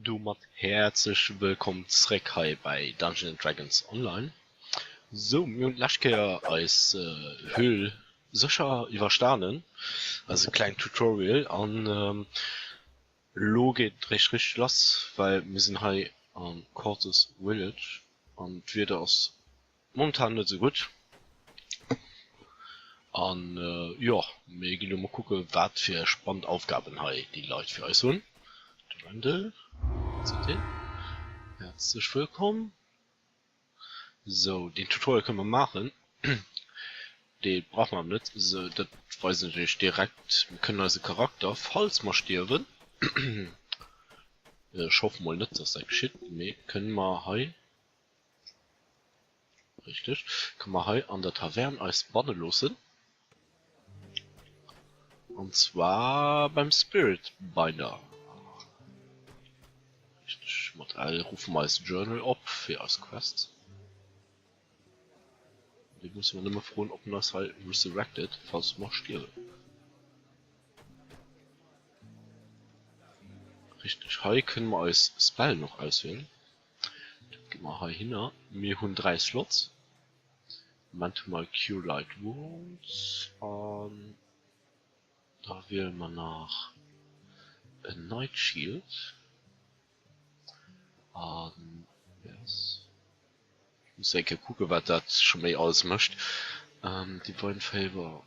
domat häerzlech wëllkomm zréck hei bei Dungeons and Dragons Online. Sou, mir hunn d'lescht Kéier eis Höhl sécher iwwerstanen, eise klengen Tutorial, an elo geet et réischt richteg lass, well mir sinn hei am Cortes Village an d'Wieder ass Momentan net sou gutt. An jo, mir ginn elo mol kucke wat fir spannend Aufgaben hei déi Leit fir eis hunn. De Wendel, wat seet deen? Häerzlech wëllkomm. Sou, deen Tutorial kënne mer maachen, dee brauche mer awer net. Sou, dat weist natierlech direkt, mir kënnen eise Charakter, falls mer stierwen, ech hoffe mol net, dass dat geschitt, mee kënne mer hei Richteg. Kënne mer hei an der Taverne eis banne loossen. An zwar beim Spirit Binder. Richteg. Mat L ruffe mer eis Journal op fir eis Quests. Dee musse mer nëmme froen, ob en eis hei resurrected, falls mer stierwen. Richteg. Hei kënne mer eis Spellen och auswielen. Dat gi mer heihinner. Mir hunn 3 Slots. Moment hu mer Cure Light Wounds an da wiele mer nach en Night Shield an yes. Ech muss eng Kéier kucke wat dat scho méi alles mécht. Divine Favor.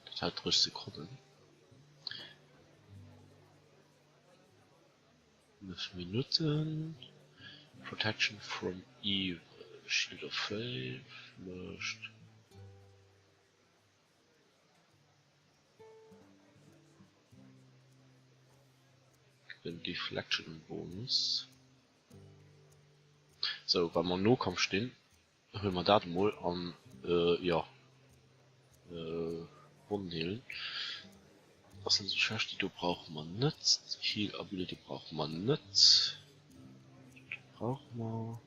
Dat hält 30 Sekonnen. 5 Minutten. Protection from Evil, Shield of Faith mécht. Den Deflection Bonus. Sou, wa mer am Nokampf stinn, huele mer dat emol an jo Wonnen heelen ass net esou schlecht. Déi do brauche mer net. Heal Ability brauche mer net. Dat brauche mer.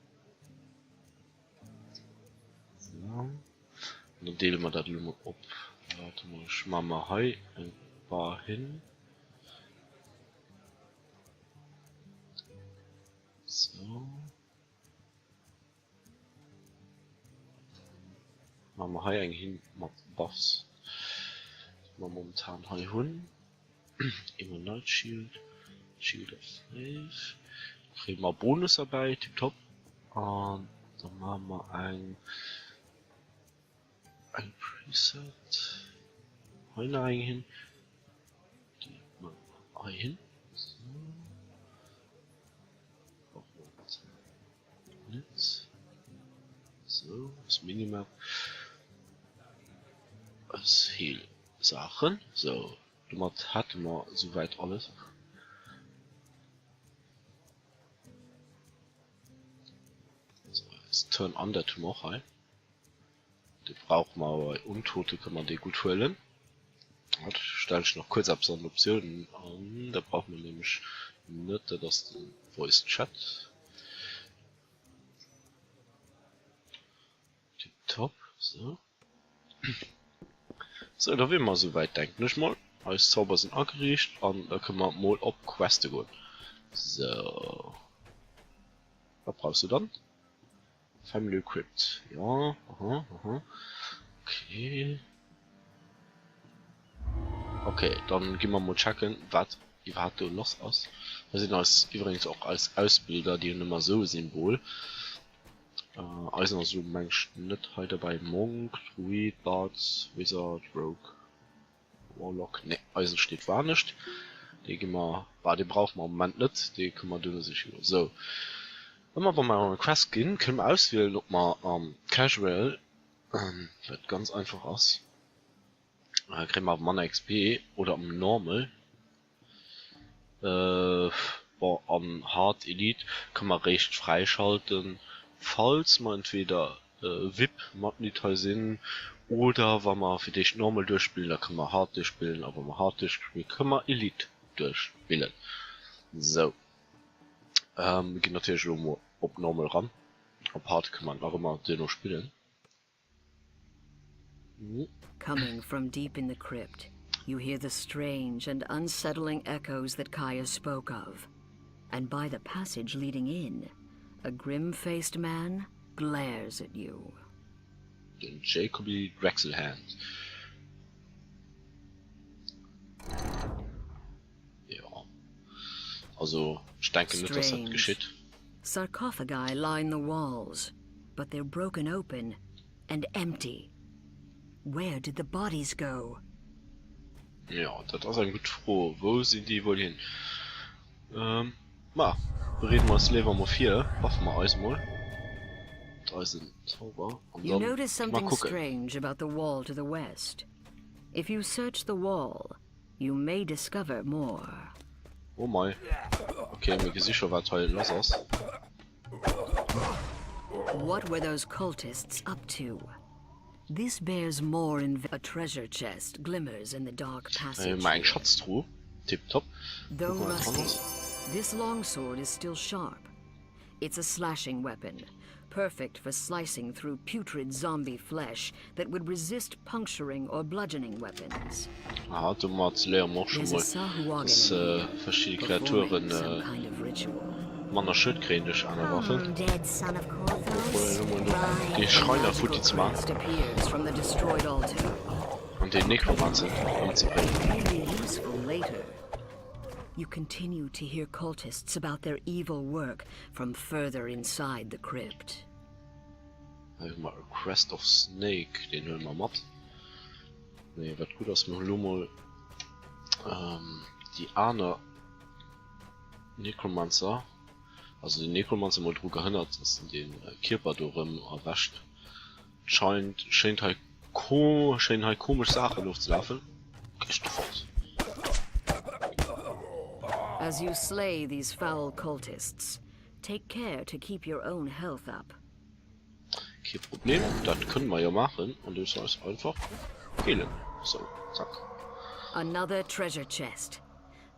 Sou, an dann deele mer dat elo mol op. Waart emol, ech maache mer hei eng Bar hin. Sou. Maache mer hei eng hin mat Buffs, déi mer momentan hei hunn. Eemol Night Shield, Shield of Faith. Da kréie mer Bonusser bäi, tiptop. An da maache mer eng eng Preset. Hei nach eng hin. Déi maache mer hei hin. Sou. Net. Sou, eis Minimap. Eis Heal-Saachen. Sou, domat hätte mer souwäit alles. Sou, eis Turn Undead hu mer och hei. Dee brauche mer awer bei Untote kënne mer dee gutt huelen. Wart, stellen ech nach kuerz eppes an den Optiounen an. Dat brauche mer nämlech net, dat ass de Voice Chat. Tiptop, sou. Sou, da wiere mer esouwäit, denken ech mol. Eis Zauber sinn ageriicht an da kënne mer mol op Queste goen. Sou, wat brauchs du dann? Family equipped, jo, aha, aha, okay. Ok, dann gi mer mol checken, wat iwwerhaapt do lass ass. Hei sinn eis iwwregens och eis Ausbilder, déi hunn ëmmer esou e Symbol. Eisen ass elo meng ech net hei derbäi. Monk, Druid, Bard, Wizard, Rogue. Warlock, nee, eisen steet wanescht. Dee gi mer, bah, dee brauche mer am Moment net, dee kënne mer duerno siche goen. Sou, ëmmer wa mer an e Quest ginn, kënne mer auswielen, ob mer am Casual, wat ganz einfach ass, kréie mer awer manner XP, oder am Normal. Bon, an Hard Elite kënne mer eréischt fräischalten, falls mer entweder Vip Matglied hei sinn oder wa mer fir d'éischt Normal duerchspillen, da kënne mer Hard duerchspillen a wa mer Hard duerchspillen, kënne mer Elite duerchspillen. Sou, mir ginn natierlech elo mol op Normal ran, op Hard kënne mer nach ëmmer duerno spillen. Coming from deep in the crypt, you hear the strange and unsettling echoes that Kaya spoke of. And by the passage leading in, a grim-faced man glares at you. Den Jacoby Drexelhand. Jo. Also, ech denken net, dass dat geschitt. Sarcophagi line the walls, but they're broken open and empty. Where did the bodies go? Jo, dat ass eng gutt Fro. Wou sinn déi wuel hin? Ähm, ma bereede mer eis léiwer mol vir, baffe mer eis mol mat eisen Zauber an You dann notice gi mer something kucken. strange about the wall to the west. If you search the wall, you may discover more. Oh mei. Okay, mir gesi scho wat hei lass ass. What were those cultists up to? This bears more in a treasure chest glimmers in the dark Hei hu passage mer eng here. Schatztruh. Tiptop. Though Kucke wat dran rusty, ass. this longsword is still sharp. It's a slashing weapon, perfect for slicing through putrid zombie flesh that would resist puncturing or bludgeoning weapons. Aha, domat léiere mer och scho There's a mol, Sahuagin dass in here, verschidde performing Kreaturen some kind of ritual. manner Schued kréien duerch aner Waffen. Come, dead son of Obwuel Korthos, elo mol do ride dee A Schreiner magical futti ze man crest appears from the destroyed altar. an deen Nekromancer ëmzebréngen. It may be useful later. You continue to hear cultists about their evil work from further inside the crypt. Hei hu mer e Crest of Snake, deen huele mer mat. Nee, wat gutt ass, mir hu lo mol déi aner Necromancer, also den Necromancer mol dru gehënnert, dass en de Kierper do erëm erwächt. Scheint, schéint hei ko, schéinen hei komesch Saachen ofzelafen. Gehst du fort. As you slay these foul cultists, take care to keep your own health up. Kee Problem, dat kënne mer jo maachen, andeems mer eis einfach heelen. Sou, zack. Another treasure chest.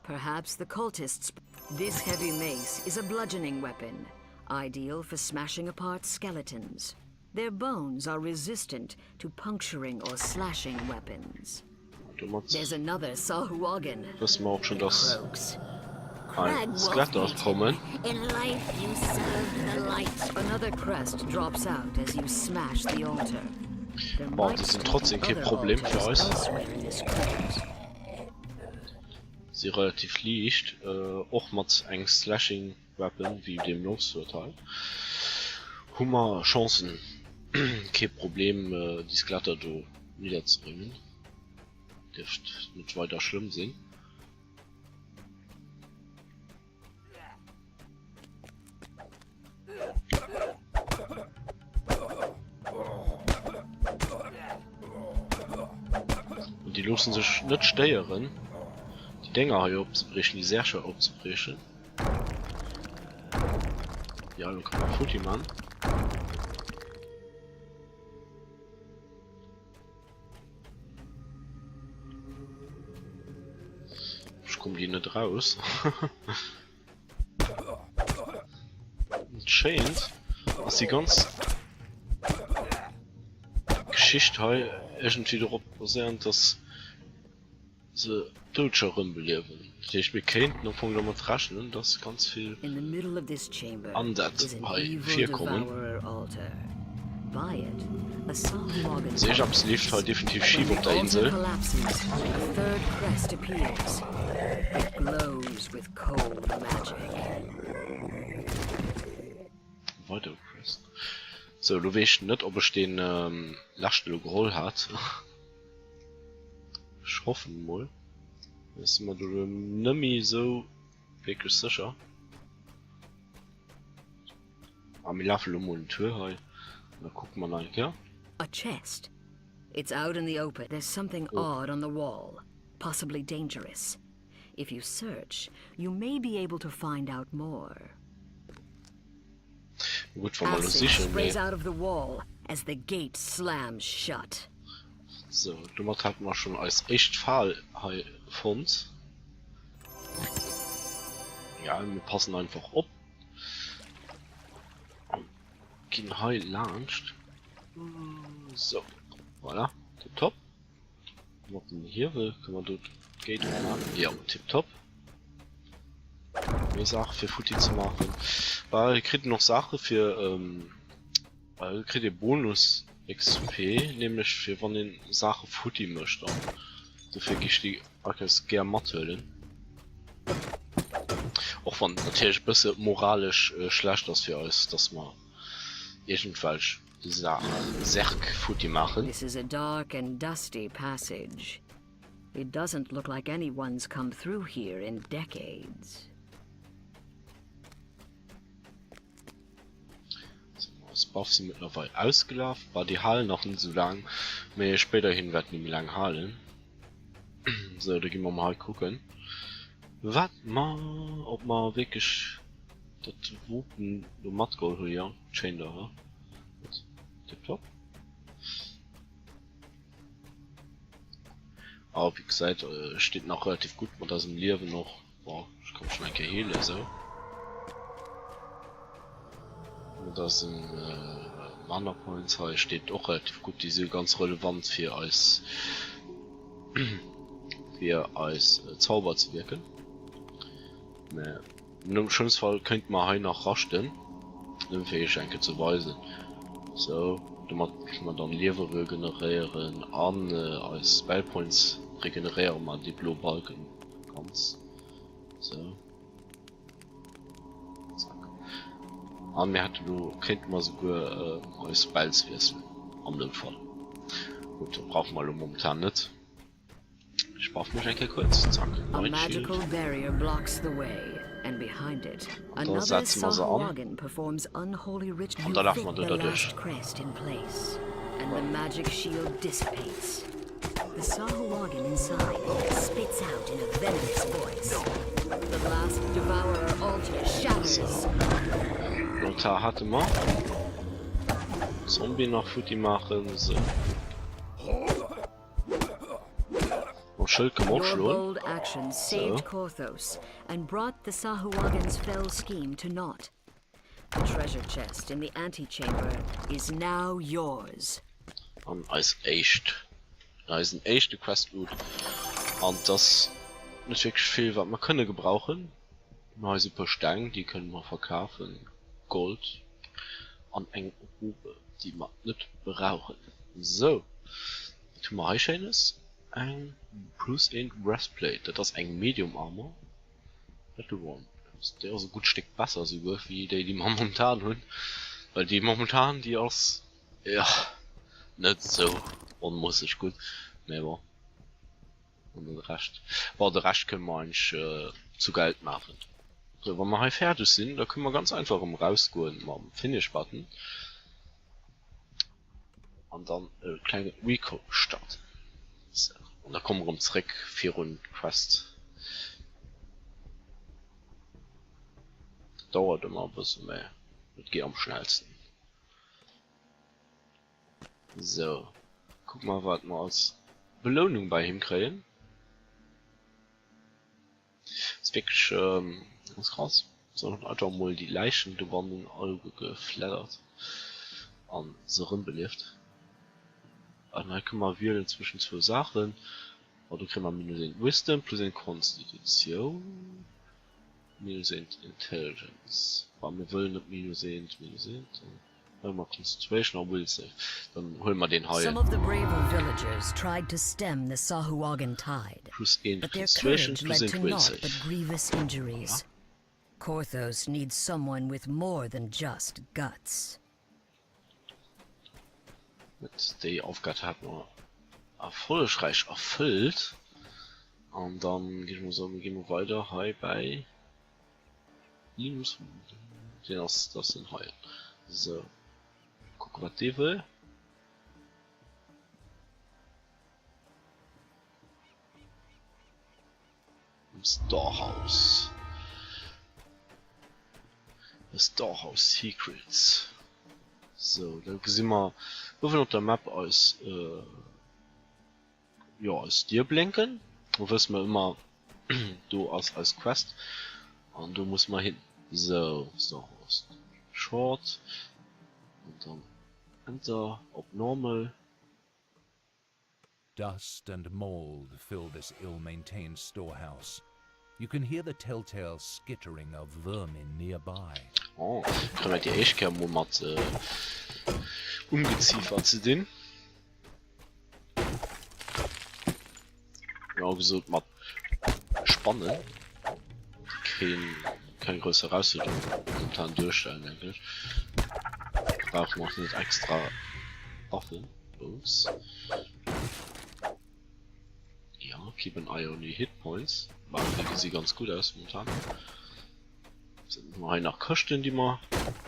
Perhaps the cultists. This heavy mace is a bludgeoning weapon, ideal for smashing apart skeletons. Their bones are resistant to puncturing or slashing weapons. Domat There's another Sahuagin. wësse mer och schon, dass Croaks. hei Skeletter kommen. In life you served the light. Another crest drops out as you smash the altar. There Bon, might déi sinn still be trotzdem kee other Problem fir altars eis. elsewhere in this crypt. Si relativ liicht, och mat engem Slashing Weapon wéi deem Longsword hei hu mer Chancen kee Problem déi Skeletter do nidderzebréngen. Dierft net weider schlëmm sinn. An déi loosse sech net stéieren déi Dénger hei opzebriechen, déi Särcher opzebriechen. Ja, lo kann man futti man. Ich komme die net raus. Et schéint, dass déi ganz Geschicht hei iergendwéi dorop baséierend, dass se Doudeger erëmbeliewen. Dat heescht, mir kéinten am Fong domat rechnen, dass ganz vill In the middle of this chamber Undead is an hei evil virkommen. devourer altar. By it, a Sahuagin Also iergendeppes leeft hei performs. definitiv schif When op the der altar Insel. collapses, a third crest appears. It glows with cold magic. Weider Quest. Sou, lo weess ech net, ob ech dee leschte lo geholl hat. Ech hoffen mol. Ech si mer do lo nemmi sou wierklech sécher. A mir lafe lo mol en Tour hei an da kucke mer nach eng Kéier. A chest. It's out in the open. There's something Oh. odd on the wall, possibly dangerous. If you search, you may be able to find out more. Gutt, wa mer lo Acid sichen, mee sprays out of the wall as the gate slams shut. Sou, domat hate mer schonn eis éischt Fal hei fonnt. Egal, mir passen einfach op an ginn hei laanscht. Sou, voilà. Tiptop. Mat dem Hiewel kënne mer do d'Gate opmaachen. Jo, tiptop. Méi Saache fir futti ze maachen. Bah, hie kritt en och Saache fir, hie kritt ee Bonus XP, nämlech fir wann een Saache futti mécht an dofir gi ech déi Items gär mathuelen. Och wann et natierlech e bësse moralesch schlecht ass fir eis, dass mer iergendwelch Särg futti maachen. This is a dark and dusty passage. It doesn't look like anyone's come through here in decades. Eis Buffs si mëttlerweil ausgelaf. Bah, déi halen nach net esou laang, mee spéiderhin wäerten déi méi laang halen. Sou, da gi mer mol hei kucken, wat mer, ob mer wierklech dat Wopen do matgeholl hunn. Jo, schéin do, ha? Gutt, tiptop. A wéi gesäit, steet nach relativ gutt mat eisem Liewen och. Bon, ech kann mech nach eng Kéier heelen, esou. Mat eisem Mana Points hei steet och relativ gutt. Déi si jo ganz relevant fir eis fir eis Zauber ze wierken. Mä am schlëmmste Fall kéinte mer hei nach raschten, nëmme fir iech eng Kéier ze weisen. Sou, domat kënne mer dann Liewe regeneréieren an eis Spell Points regeneréiere mer déi blo Balken ganz. Sou. Zack. An mir hätte lo, kéinte mer souguer eis Spells wiesselen am Noutfall. Gutt, dat brauche mer elo momentan net. Ech buff mech eng Kéier kuerz. Zack, A neien Shield. magical barrier blocks the way, and behind it, An da another setze mer se an. Sahuagin performs unholy rit An da You lafe fit mer do the derduerch. last crest in place, and the magic shield dissipates. The Sahuagin inside spits out in a venomous voice. The last devourer altar shatters. So. Den Altar hate mer. Zombie nach futti maachen. Sou. Mam Schëld ka mer och Your schloen. bold actions saved So. Korthos and brought the Sahuagin's fell scheme to naught. The treasure chest in the antechamber is now yours. An eis éischt, eisen éischte Quest-Loot. An 't ass net wierklech vill wat mer kënne gebrauchen. Mir hu hei esou e puer Steng, déi kënne mer verkafen, Gold an eng Robe, déi mer net brauchen. Sou, wat hu mer hei Schéines? Eng plus eent Breastplate, dat ass eng Medium Armor. Battle Worn, déi ass e gutt Stéck besser esouguer wéi déi, déi mer momentan hunn, well déi momentan, déi ass, jo, net esou onmoosseg gutt, mä bon. An den Rescht, bon de Rescht kënne mer eigentlech zu Geld maachen. Sou, wa mer hei fäerdeg sinn, da kënne mer ganz einfach erëm erausgoen mam Finish Button an dann e klenge Recall starten. Sou, an da komme mer erëm zréck virun d'Quest. Dat dauert ëmmer e bësse, mä et geet am schnellsten. Sou, kucke mer wat mer als Belounung bei him kréien. Ass wierklech ganz krass. Sou, hunn einfach mol déi Läichen dobannen all gefleddert an se erëmbelieft. An hei kënne mer wielen zwëschen zwou Saachen. Oh, do kréie mer minus een Wisdom plus een Constitution. Minus eent Intelligence. Wa mir wëllen net minus eent, minus eent, dann huele mer Concentration a Will Save. Dann huele mer deen heien. Some of the braver villagers tried to stem the Sahuagin tide, Plus eent but their Concentration, courage plus led eent to Will naught Save. but grievous injuries. Voilà. Korthos needs someone with more than just guts. Gutt, déi Aufgab hate mer erfollegräich erfëllt. An dann géif ech mol soen, gi mer weider hei bäi Linus. Deen ass, dat ass deen heien. Sou, kucke wat dee wëll. Am Storehouse. The Storehouse Secrets. Sou, da gesi mer uewen op der Map eis, jo, eis Dier blénken. Do wësse mer ëmmer, do ass eis Quest an do musse mer hin. Sou, Storehouse Short an dann Enter op Normal. Dust and mold fill this ill-maintained storehouse. You can hear the telltale skittering of vermin nearby. Oh, kréie mer déi éischt Kéier mol mat Ungeziefer ze dinn. Genau gesot mat Spannen, déi keen, keng grouss Erausfuerderung momentan duerstellen, denken ech. Brauche mer och net extra Waffen. Ups. Ja, keep an eye on your hit points. Bah, déi gesi ganz gutt aus momentan. Dann hu mer hei nach Këschten, déi mer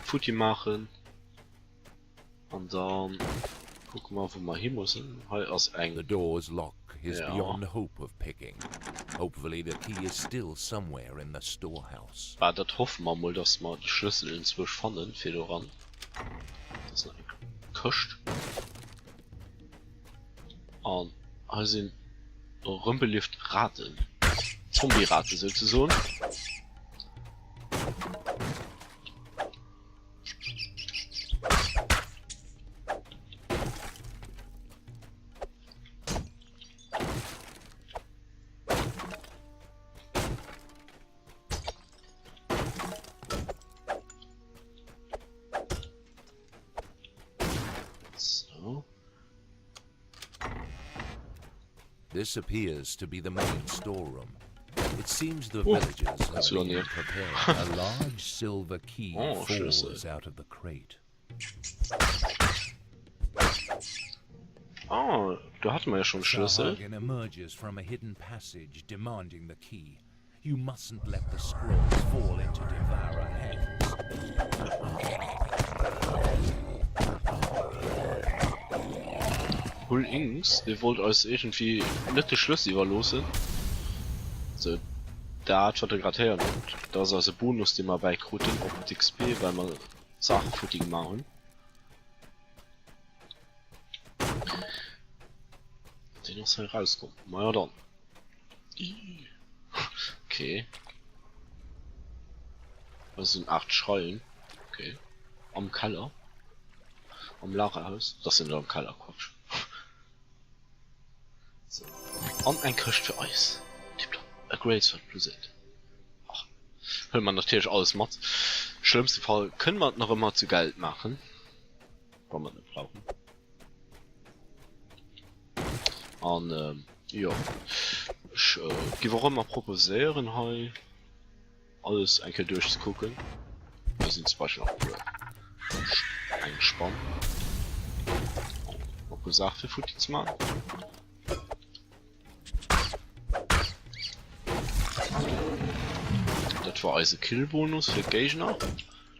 futti maachen. An dann kucke mer, wou mer hi mussen. Hei ass eng. The door's lock is Ja. beyond hope of picking. Hopefully the key is still somewhere in the storehouse. Bah, dat hoffe mer mol, dass mer de Schlëssel enzwousch fannen, fir do eran. Dat ass nach eng Këscht. An hei sinn erëmbelieft Raten. Zombie-Rate souzesoen. So. This appears to be the main storeroom. It seems the Oh, villagers have zu been lange. preparing. A large silver key Oh, falls Schlüssel. out of the crate. Ah, do hate mer jo schonn Schlëssel. Sahuagin emerges from a hidden passage demanding the key. You mustn't let the scrolls fall into devourer hands. Hull Inks, dee wollt eis iergendwéi net de Schlëssel iwwerloossen. Sou, dat wat der grad héieren hutt, dat ass eise Bonus dee mer bäikruten op d'XP, well mer Saache futti gemaach hunn. Deen ass hei rauskomm. Majo dann. Okay. Das sind 8 Schreien. Okay. Am Keller. Am Lagerhaus. Das sind am Keller, Quatsch. So. An eng Këscht fir eis. Tipptopp. A Great Sword plus 8. Ach. Huele mer natierlech alles mat. Schlëmmste Fall kënne mer et nach ëmmer zu Geld maachen. Wa mer et net brauchen. An jo, ech giff och ëmmer proposéieren hei alles eng Kéier duerchzekucken. Hei sinn zum Beispill nach e puer eng Spann e puer Saache fir futti ze man. Dat war eise Killbonus fir d'Géigner,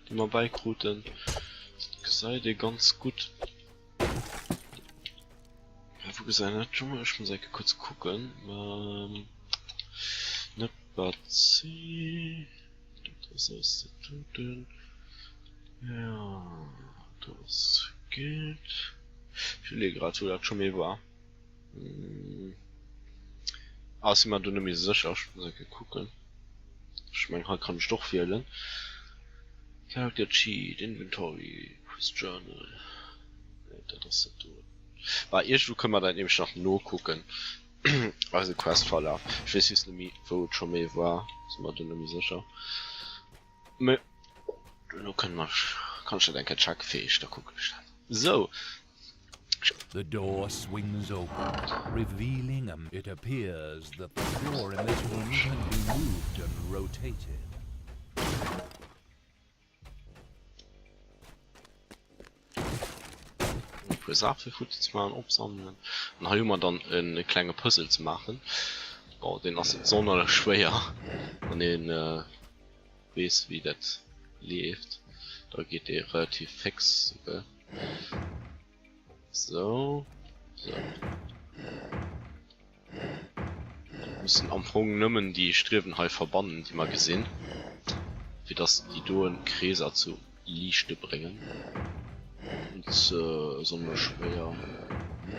déi mer bäikruten. Dat gesäit ee ganz gutt. Wou gesäit een dat scho mol? Ech muss eng Kéier kuerz kucken. Net Partie, dat ass eis dat doten. Jo, dat ass gutt. Ech iwwerleeë grad, wou dat scho méi war. Ah, si mer do net méi sécher. Ech muss eng Kéier kucken. Ech mengen, hei kann ech et och wielen. Character Sheet, Inventory, Quest Journal. Nee, dat ass dat do. Bah, iergendwou kënne mer dat nämlech nach nokucken, eise Questverlaf. Ech weess just net méi, wou et scho méi war. Si mer do net méi sécher. Mee duerno kënne mer, kann ech dat eng Kéier checken fir iech, da kucken ech dat. Sou. The door swings open, revealing a It appears that the floor in this room can be moved and rotated. E puer Saache fir futti ze maachen, opsammelen. An hei hu mer dann e klenge Puzzle ze maachen. Bon, deen ass net sonnerlech schwéier, wann ee weess wéi dat leeft. Da geet dee relativ féx souguer. Sou, sou. Mussen am Fong nëmmen déi Striewen hei verbannen, déi mer gesinn, fir dass déi doen Kreeser zu Liichte bréngen. Net sonnerlech schwéier.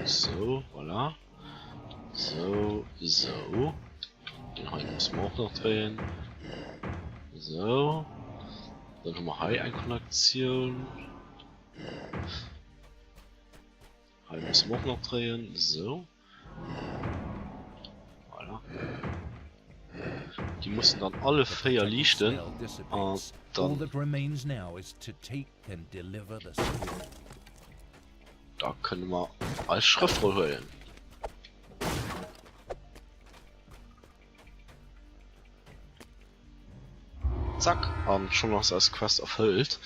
Sou, voilà. Sou, sou. Deen hei musse mer och nach dréien. Sou. Dann hu mer hei eng Konnektioun. Hei musse mer och nach dréien. Sou. Déi mussen dann alle 4 liichten an dann. Da kënne mer eis Schrëftroll huelen. Zack, an schonn ass eis Quest erfëllt.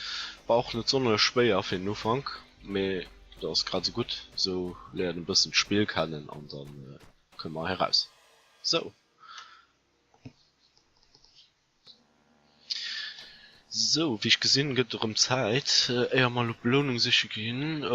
War och net sonnerlech schwéier fir den Ufank, mee dat ass grad esou gutt, esou léiert een e bëssen d'Spill kennen an dann kënne mer hei raus. Sou. Sou, wéi ech gesinn, gëtt et erëm Zäit, éier mer elo d'Belounung siche ginn.